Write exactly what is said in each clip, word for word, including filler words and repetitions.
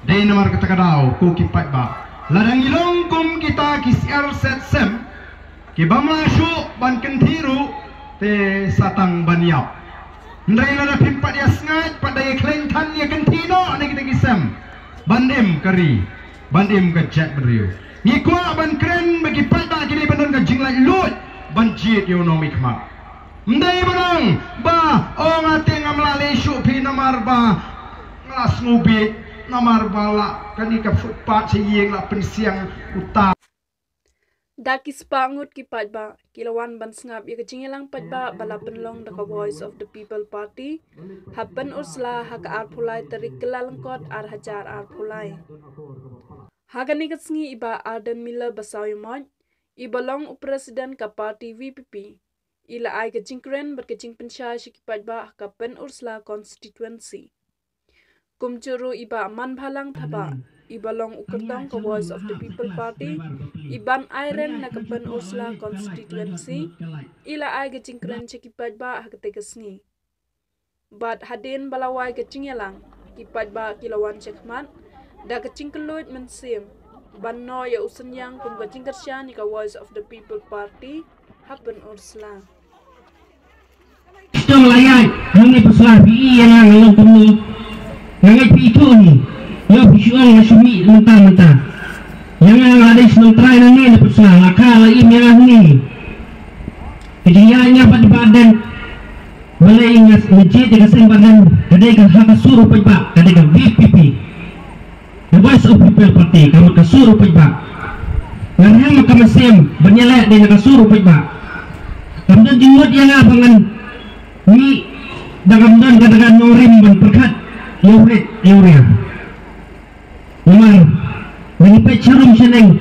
Dei namar kata ka daw ko ki paidbah, lada ngi long kum kita ki siar set sem, ki bym lah shuh ban kynthih ruh, te sa tang ban ïap. Hynrei lada phim pat ïa sngaid, pat da ïa khleng than ïa kynthih noh na kita ki sem, ban im ka ri, ban im ka jaitbynriew. Ngi kwah ban kren ba ki paidbah ki dei ban don ka jinglaitluid ban jied ïa u nongmihkhmat. Ym dei ba dang ba, o nga te ngam lah leh shuh phi namar ba nga la sngewbit, namar ba la kane ka footpath sha ïing la pynsiang uta. Da ki spah ngut ki paidbah ki la wan ban sngap ïa ka jingïalang paidbah ba la pynlong da ka Voice of the People Party ha Pynursla ha ka arphew lai tarik Kyllalyngkot ar hajar arphew lai. Ha kane ka sngi i Bah Ardent Miller Basaiawmoit, i ba long u president ka party V P P, i la ai ka jingkren bad ka jingpynshai sha ki paidbah ha ka Pynursla constituency. Kumjuh ruh i Bah Manbhalang Thabah, i ba long u kyrtong ka Voice of the People Party, i ban ïaroh na ka Pynursla constituency, i la ai ka jingkren sha ki paidbah ha kata ka sngi. Bad hadien ba la wai ka jingïalang, ki paidbah ki la wan shakhmat da ka jingkylluid mynsiem ban noh ïa u synñiang kum ka jingkyrshan ïa ka Voice of the People Party ha Pynursla. Sdang la ïaid hangne Pynursla, phi i ïa nga nga long kumno. Nga ngeit phi ithuh hi. Ïa phi shu ong nga shu mih mynta mynta. Ïa nga nga dei shnong trai nangne na Pynursla, la kha la im ïa nga hangne. Ka jingïaid nga bad i Bah Ardent, balei nga jied ïa ka seng Bah Ardent, ka dei ka ha ka sur u paidbah, ka dei ka V P P. The Voice of People Party, ka mut ka sur u paidbah. Nga rhem ka mynsiem ban ïaleh dei na ka sur u paidbah. Kam don jingmut ïa nga ba ngan mih da kam don ka dagan nongrim ban pyrkhat ïa u rit ïa u ria. Namar ba ngi peit sharum shaneng,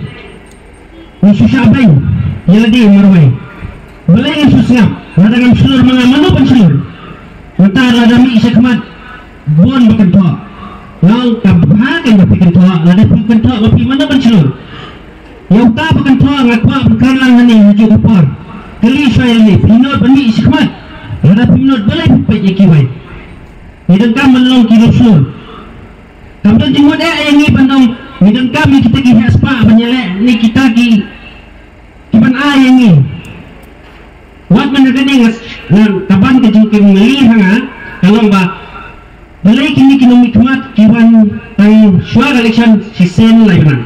ngi shu shah beiñ ïa lade marwei. Balei ngi shu sngap? Lada ngam shlur ma nga, mano ban shlur? Mynta lada mih shakhmat, bun ba kynthoh. Nga ong ka bha kan ba phi kynthoh, lada phim kynthoh ma phi, mano ban shlur? Ïa uta ba kynthoh nga kwah ban kren lang hangne ha kajuh ka por. Kylli shuwa ïa lade, phi nud ban mih shakhmat? Lada phim nud, balei phi peit ïa kiwei? Ngi donkam ban long ki riewshlur. Kam don jingmut eh ïa ngi ban ong ngi donkam ïa kita ki heh spah ban ïaleh ne kita ki, ki ban ai ïa ngi. Wat man ha kane nga, nga, ka ban ka jingkylli ha nga ka long ba, balei kine ki nongmihkhmat ki wan tang shuwa ka election shisien lai bnai?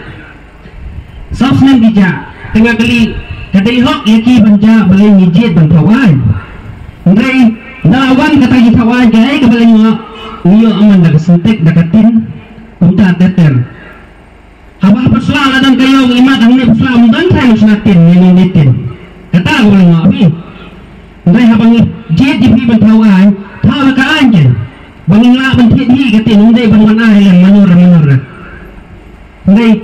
Saw snem ki jah, te nga kylli, ka dei hok ïa ki ban jah, balei ngi jied ban thaw aiñ? Hynrei da wan kata ki thaw aiñ, kaei kaba la ïoh, ngi ïoh man da ka syntek, da ka tin, kumta ter ter. Haba ha Pynursla la don ka ïew, ngi mad hangne Pynursla, ym don trai nong shna tin ne nong die tin. Kata kaba la ïoh phi. Hynrei haba ngi jied ïa phi ban thaw aiñ, thaw da ka aiñ ken. Ba ngin lah ban thied hi ka tin, ym dei ban wan ai lem manor manor. Hynrei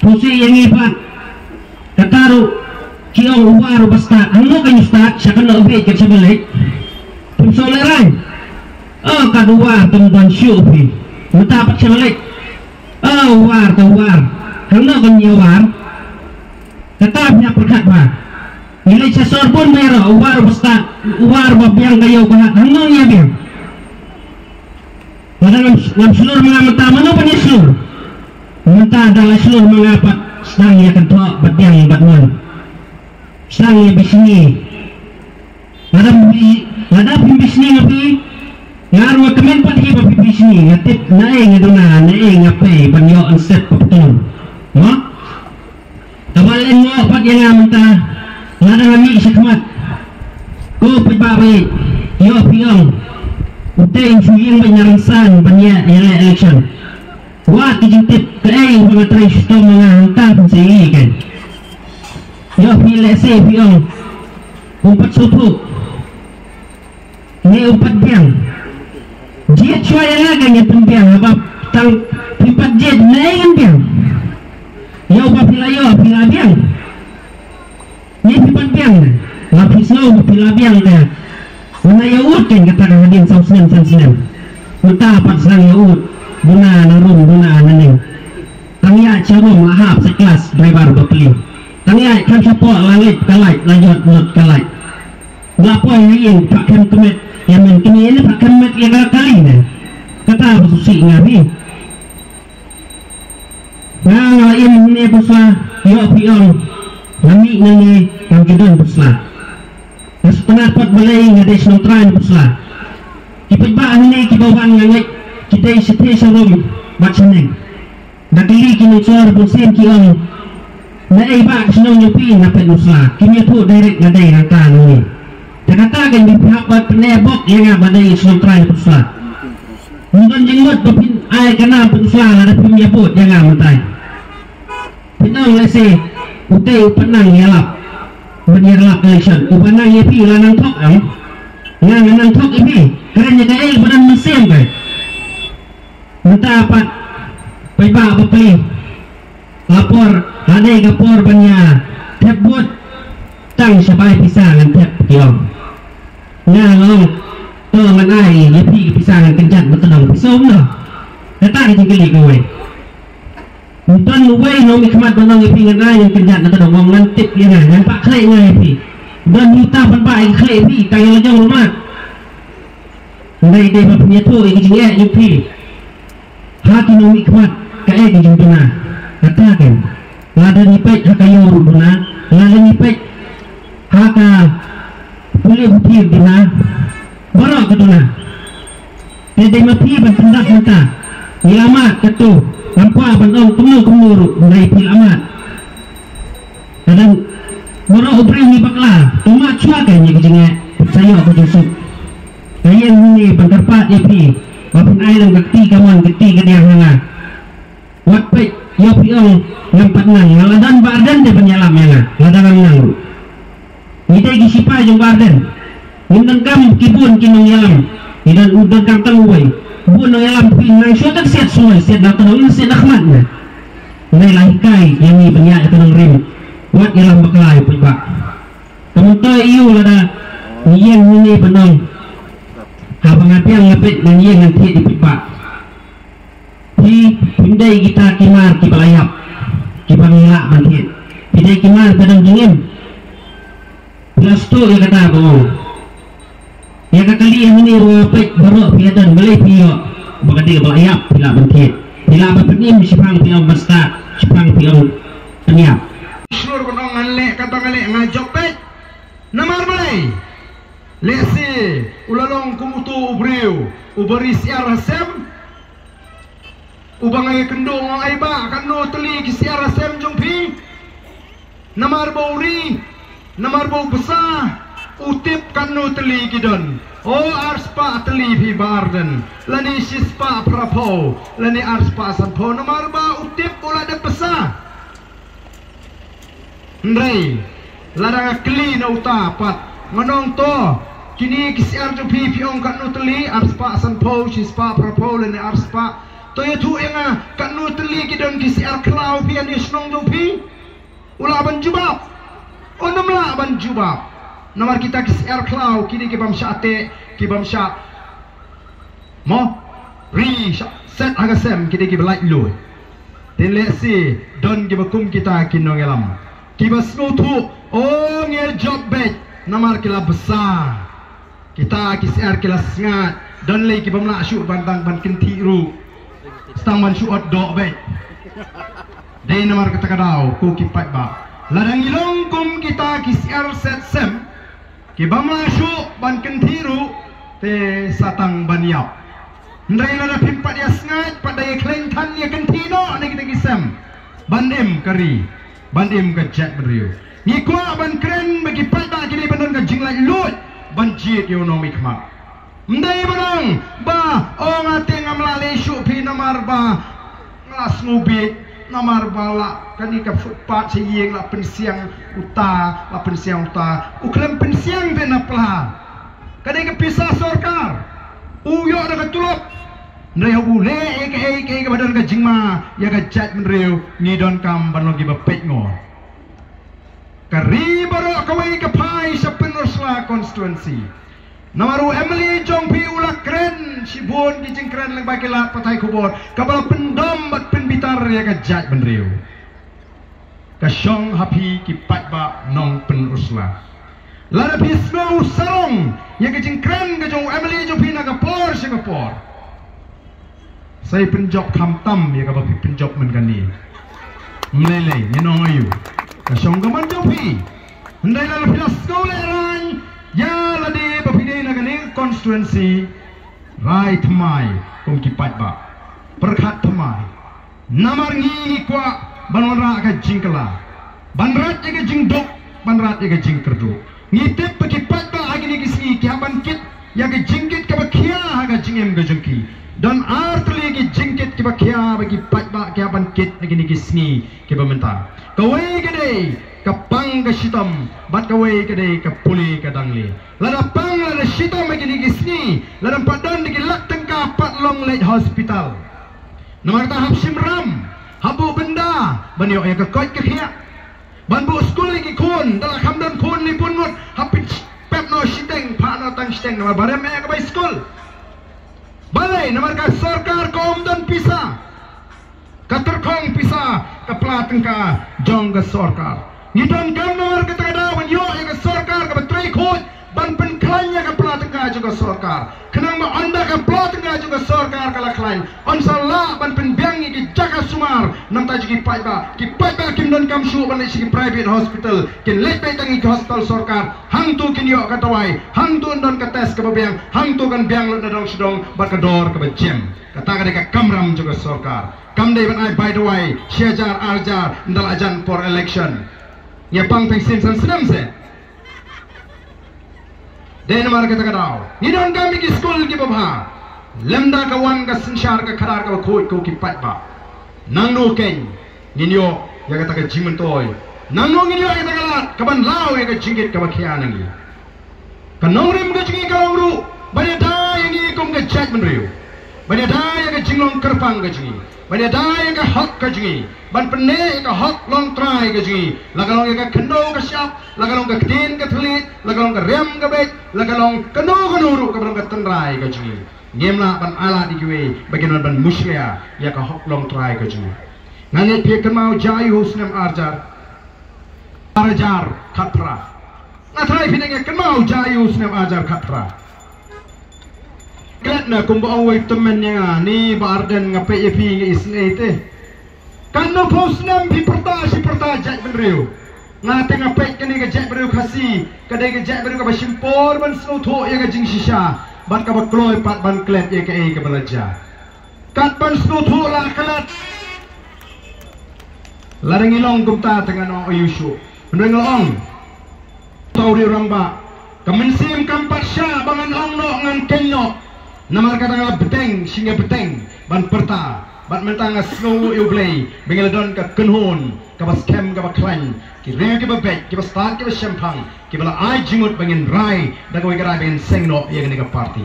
pynshai ïa ngi pat. Kata ruh ki ong u War u ba stad. Hangno kan ïa stad? Sha kano beit, ka sha ba leit? Phim sngewlehraiñ. Oh, kat u War, tam don shuh phi. Mynta pat sha ba leit. Oh, u War, ta u War. Hangno kan ïa War? Kata phi hap pyrkhat bha. Ngi leit sha sor bun baroh, u War u ba stad, u War ba biang ka ïew ka hat. Hangno ngi ïa biang? Lada ngam, ngam shlur ma nga mynta, mano ban ïa shlur? Mynta da la shlur ma nga pat, sdang ïa kynthoh bad biang bad mon. Sdang ïa bishni. Lada phi, lada phim bishni ma phi, nga ruh nga kmen pat hi ba phi bishni, nga tip naei nga duna, naei nga pei ban ïoh hansep ka ptur. Mo? Kaba lyngngoh pat ïa nga mynta, lada nga mih shakhmat. Ko paidbah ba ïeit, ïoh phi ong, utei u shu ïeng beit na rynsan ban ïa, ïaleh election. Wat ki jingtip, kaei ba nga trei shitom ma nga hangta phin sa ïohi kein. Ïoh phi lehse phi ong, um pat sngewthuh. Ne u pat biang. Jied shuwa ïa nga, ka ngan pynbiang, haba tang phi pat jied, ne ngan biang. Ïa uba phi la ïoh, phi la biang. Ne phi pat biang ne. La phi sngew ba phi la biang ne. Una ïa ud kein kata ka hadien saw snem, san snem. Mynta pat sdang ïa ud. Duna na rum, duna na ning. Tang ïa cha rum la hap sa klas driver ba pli. Tang ïa khlem shapoh la leit ka lait, la jot lut ka lait. La poi ha ïing, pha khlem kmet ïa men kmie ne, pha khlem met ïa ka kali ne. Kata ba sngewsih nga phi. Nga nga im ne pynsla, ïoh phi ong nga mih nangne, ngam ju don pynsla. Nga sngewtynnat pat balei nga dei shnong trai ne pynsla. Ki paidbah hangne kiba wan nga ngeit ki dei sha thei sha rum bad sha neng. Da kylli ki nongshor bun sien ki ong, naei ba ka shnong jong phi na peit pynsla. Kim ïathuh direct nga dei nangta nangne. Te kata ka ïa phi hap ban pyneh bok ïa nga ba dei shnong trai pynsla. Ym don jingmut ba phin ai ka nam pynsla lada phim ïa bud ïa nga mynta. Phin ong lehse utei u pat nang ïalap ban ïalap election, u pat nang ïa phi, u la nang thok em. Nga nga nang thok ïa phi. Kren ïa kaei ba don mynsiem kai. Mynta pat paidbah ba plie. La por, la dei ka por ban ïa thep bud. Tang shabai pisa ngan thep, ki ong. Nga nga ong, to ngan ai ïa phi ka pisa ngan kynjat na tdong, pisa um noh. Kata ka jingkylli kawei. Don uwei nongmihkhmat ban ong ïa phi ngan ai ngan kynjat na tdong, ong ngan tip ïa nga, ngan pah khleh nga ïa phi. Don uta ban pah ïa khleh ïa phi, tang ïa la jong rumat. Dei dei ba phin ïathuh ïa ka jingeh jong phi ha ki nongmihkhmat, kaei ka jingduna. Kata kan, lada ngi peit ha ka ïew ruh duna, lada ngi peit ha ka pule pule duna, baroh ka duna. Te dei ma phi ban pyndap mynta. Ngi la mad katto, ngam kwah ban ong kumno kumno ruh, hynrei phi la mad. Ka dang baroh u briew ngi bakla, to mad shuwa kein ïa ka jingeh, sa ïoh ka jingsuk. Ka ïeng hangne ban kyrpad ïa phi ba phin ai lem ka kti kamon ka kti kadiang ha nga. Wat peit ïa phi ong ngam pat nang, nga la don Bah Ardent te ban ïalam ïa nga, lada ngam nang ruh. Ngi dei ki shipai jong Bah Ardent. Ngim donkam ki bun ki nongïalam. Ngi don, u donkam tang uwei. Bun nongïalam phi nang shuwa ka siat shuwa, siat na tnong, siat na khmat ne. Ngi la hikai ïa ngi ban ïa ka nongrim. Wat ïalam bakla ïa paidbah. Ka myntoi ïa u lada ngi ïeng ngi ban ong. Haba nga biang nga peit ngan ïeng ngan thied ïa paidbah. Phi, phim dei kita ki mar kiba la ïap, kiba ngi lah ban thied. Phi dei ki mar ba dang jingim. Phi la sngewthuh ïa kata ba ong. Ïa ka kali hangne ba nga peit baroh phi ïa don, balei phi ïoh ba ka dei ba la ïap phi lah ban thied. Phi lah ban pynim shaphang phi ong ban stad, shaphang phi ong pynïap. Shlur ban ong ngan leh kata ngan leh, nga jop beit. Namar balei? Lehse u la long kum uto u briew uba ri syiar ha sem. Uba nga ïakynduh nga ong, ai bah, katno tylli ki syiar ha sem jong phi? Namar ba u ri, namar ba u bsa, u tip katno tylli ki don. O, ar spah tylli phi Bah Ardent, lane shi spah phra phew, lane ar spah san phew, namar ba u tip u la dep bsa. Hynrei lada nga kylli na uta pat, ngan ong to, kine ki syiar jong phi phi ong katno tylli, ar spah san phew, shi spah phra phew lane ar spah. To ïathuh ïa nga katno tylli ki don ki syiar khlaw phi ha ine i shnong jong phi. U lah ban jubab? Un ym lah ban jubab. Namar kita ki syiar khlaw kine ki bym shah teh, ki bym shah mo, ri shah set ha ka sem, kine kiba laitluid. Te lehse don kiba kum kita ki nongïalam kiba sngewthuh, o, ngi jop beit namar ki la bsa. Kita ki syiar ki la sngaid, don lei ki bym lah shuh ban tang ban kynthih ruh. Tang ban shu ot doh beit. Dei namar kata ka daw ko ki paidbah, lada ngi long kum kita ki syiar set sem, ki bym lah shuh ban kynthih ruh, te sa tang ban ïap. Hynrei lada phim pat ïa sngaid, pat da ïa khleng than ïa kynthih noh na kita ki sem, ban im ka ri, ban im ka jaitbynriew. Ngi kwah ban kren ba ki paidbah ki dei ban don ka jinglaitluid ban jied ïa u nongmihkhmat. Ym dei ba dang ba, o, nga te ngam lah leh shuh phi namar ba nga la sngewbit, namar ba la kane ka footpath sha ïing la pynsiang uta, la pynsiang uta. U khlem pynsiang te na pla. Ka dei ka pisa sorkar. U ïoh da ka tulop. Hynrei u leh ïa kaei kaei kaba don ka jingma ïa ka jaitbynriew, ngi donkam ban long kiba peit ngor. Ka ri baroh kawei ka phai sha Pynursla constituency. Namar u M L A jong phi u la kren shibun ki jingkren lyngba ki lad pathai khubor kaba la pyndom bad pynbitar ïa ka jaitbynriew. Ka shong ha phi ki paidbah nong Pynursla. Lada phi sngew sarong ïa ka jingkren ka jong u M L A jong phi na ka por sha ka por, sa ïa pynjop khamtam ïa kaba phi pynjop mynta kane. Mlei lei, ngi ong aïu? Ka shong ka mon jong phi. Hynrei lada phi la sngewlehrain ïa lade ba phi dei na kane ka constituency, rai thymmai kum ki paidbah. Pyrkhat thymmai. Namar ngi ngi kwah ban wanrah ka jingkylla, ban rat ïa ka jingduk, ban rat ïa ka jingkyrduh. Ngi tip ba ki paidbah ha kine ki sngi ki hap ban kit ïa ka jingkit kaba khia ha ka jingim ka jong ki. Don ar tylli ki jingkit kiba khia ba ki paidbah ki hap ban kit ha kine ki sngi kiba mynta. Kawei ka dei ka pang ka shitom, bad kawei ka dei ka pule ka dangle. Lada pang lada shitom ha kine ki sngi, lada pat don da ki lak tyngka pat long leit hospital. Namar kata hap shim ram, hap buh bynda ban ïoh ïa ka koit ka khiah. Ban buh skul ïa ki khun, da la kham don khun laiphew ngut, hap pynpep noh shiteng, phah noh tang shiteng, namar ba rem eh ka bai skul. Balei? Namar ka sorkar ka ym don pisa. Ka tyrkhong pisa, ka pla tyngka jong ka sorkar. Ngi donkam namar kata ka daw ban ïoh ïa ka sorkar kaba trei khuid ban pynkhlaiñ ïa ka pla tyngka jong ka sorkar. Khnang ba ynda ka pla tyngka jong ka sorkar ka la khlaiñ, yn sa lah ban pynbiang ïa ki jaka sumar na bynta jong ki paidbah. Ki paidbah kim donkam shuh ban leit sha ki private hospital, kin leit beit tang ïa ki hospital sorkar. Hangto kin ïoh ka dawai, hangto yn don ka test kaba biang, hangto kan biang lut na dong sha dong bad ka dor kaba jem. Kata ka dei ka kamram jong ka sorkar. Kam dei ban ai bai dawai shi hajar, ar hajar ynda la jan por election. Ngi pang tang sien san snem seh. Dei namar kata ka daw ngi donkam ïa ki skul kiba bha. Lymda ka wan ka synshar ka khadar kaba khuid ko ki paidbah, nangno keiñ ngin ïoh ïa kata ka jingmyntoi? Nangno ngin ïoh ïa kata ka lad kaban law ïa ka jingkit kaba khia na ngi? Ka nongrim ka jong ngi ka long ruh ban ïada ïa ngi kum ka jaitbynriew, ban ïada ïa ka jinglong kyrpang ka jong ngi, ban ïada ïa ka hok ka jong ngi, ban pynneh ïa ka hok longtrai ka jong ngi, la ka long ïa ka khyndew ka shyiap, la ka long ka ktien ka thylliej, la ka long ka riam ka beit, la ka long kano kano ruh kaba long ka tynrai ka jong ngi. Ngim lah ban ailad ïa kiwei ba kin wan ban mushlia ïa ka hok longtrai ka jong ngi. Nga ngeit phi ïa kynmaw jaiñ u snem ar hajar, ar hajar khatphra. Nga tharai phi dang ïa kynmaw jaiñ u snem ar hajar khatphra. Klet na kumba ong uwei u tymmen ïa nga, ni Bah Ardent, nga peit ïa phi nga isynei te. Katno phew snem phi pyrta shi pyrta jaitbynriew. Nga te nga peit kane ka jaitbynriew Khasi ka dei ka jaitbynriew kaba shim por ban sngewthuh ïa ka jingshisha bad kaba kloi pat ban klet ïa kaei kaba la jia. Kat ban sngewthuh la klet. Lada ngi long kumta te ngan ong aïu shuh. Hynrei nga ong, to u riew rangbah, ka mynsiem kam pat shah ba ngan ong noh ngan keiñ noh. Namar kata nga bteng shi nga bteng ban pyrta. Bad mynta nga sngewnguh ïa U Blei ba ngi la don ka kynhun kaba skhem kaba khlaiñ, ki riew kiba beit, kiba stad kiba shemphang, kiba la ai jingmut ba ngin rai da kawei ka rai ba ngin seng noh ïa kane ka party.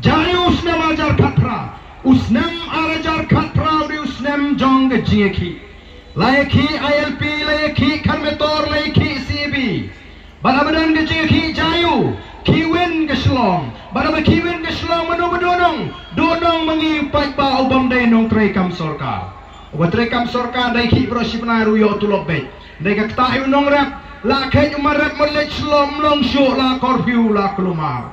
Jaiñ u snem ar hajar khatphra, u snem ar hajar khatphra u dei u snem jong ka jingïakhih. La ïakhih I L P, la ïakhih Kharmetor, la ïakhih C A B. Bad haba don ka jingïakhih jaiñ u, khih win ka Shillong. Bad haba khih win ka Shillong, mano ba duh nong? Duh nong ma ngi u paidbah u bym dei nongtrei kam sorkar. Uba trei kam sorkar dei khih baroh shi bnai ruh ïoh tulop beit. Dei ka ktah ïa u nongrep, la kheit u marep mut leit Shillong, ym long shuh, la curfew, la kulmar.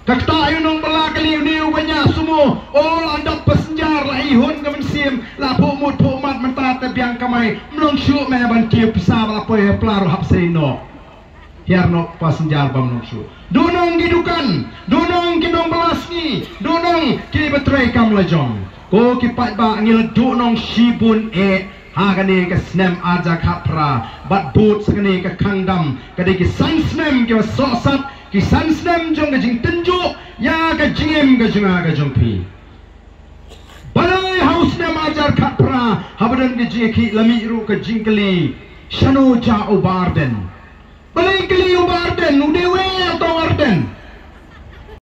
Ka ktah ïa u nongbylla kali, une uba ñiah sumo, o la dap passenger, la ihun ka mynsiem, la phuh mut phuh mat, mynta te biang kamai, ym long shuh me ban kiew pisa ba la poi ha pla ruh hap sei noh. Hiar noh passenger bym long shuh. Duh nong ki dukan, duh nong ki nongbylla sngi, duh nong kiba trei kam lajong. Ko ki paidbah, ngi la duh nong shibun eh ha kane ka snem ar hajar khatphra, bad bud sa kane ka khang dam, ka dei ki san snem kiba sohsat, ki san snem jong ka jingtynjuh ïa ka jingim ka jong nga ka jong phi. Balei ha u snem ar hajar khatphra, haba don ka jingïakhih, la mih ruh ka jingkylli, shano jia u Bah Ardent? Balei kylli u Bah Ardent, u dei uei uta u Ardent?